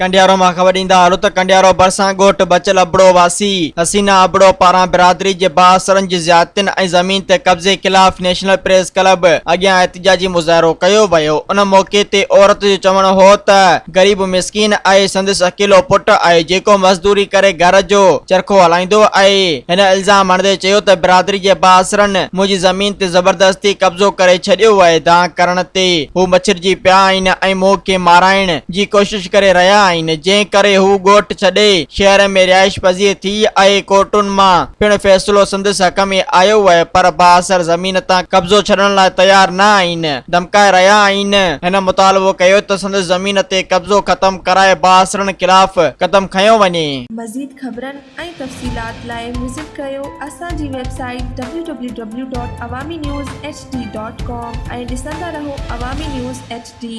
ڪنڊيارو مان خبر ڏيندا هلو ته ڪنڊيارو ڀرسان ڳوٺ بچل ابڙو واسي حسينا ابڙو پاران برادري جي بااثرن جي زيادتين ۽ زمين تي قبضي خلاف نيشنل پريس ڪلب اڳيان احتجاجي مظاهرو ڪيو ويو ان موقعي تي عورت جو چوڻ هو ته غريب مسڪين آهي سندس اڪيلو پٽ آهي جيڪو مزدوري ڪري گهر جو چرخو هلائيندو آهي هن الزام هڻندي چيو ته برادري جي بااثرن منهنجي زمين تي زبردستي قبضو ڪري ڇڏيو آهي دانهن ڪرڻ تي هو مڇرجي پيا آهن ۽ مون کي مارائڻ جي ڪوشش ڪري رهيا آهن، جنهن ڪري هو ڳوٺ ڇڏي شهر ۾ رهائش پذير ٿي آهي، ڪورٽن مان پڻ فيصلو سندس حق ۾ آيو آهي پر بااثر زمين تان قبضو ڇڏڻ لاء تيار نه آهن، ڌمڪائي رهيا آهن، هن مطالبو ڪيو ته سندس زمين تي قبضو ختم ڪرائي بااثرن خلاف قدم کنيو وڃي. مزيد خبرن ۽ تفصيلات لاء وزٽ ڪريو اسان جي website W W W dot Awami news H D dot com ۽ ڏسندا رهو عوامي نيوز ايڇ ڊي.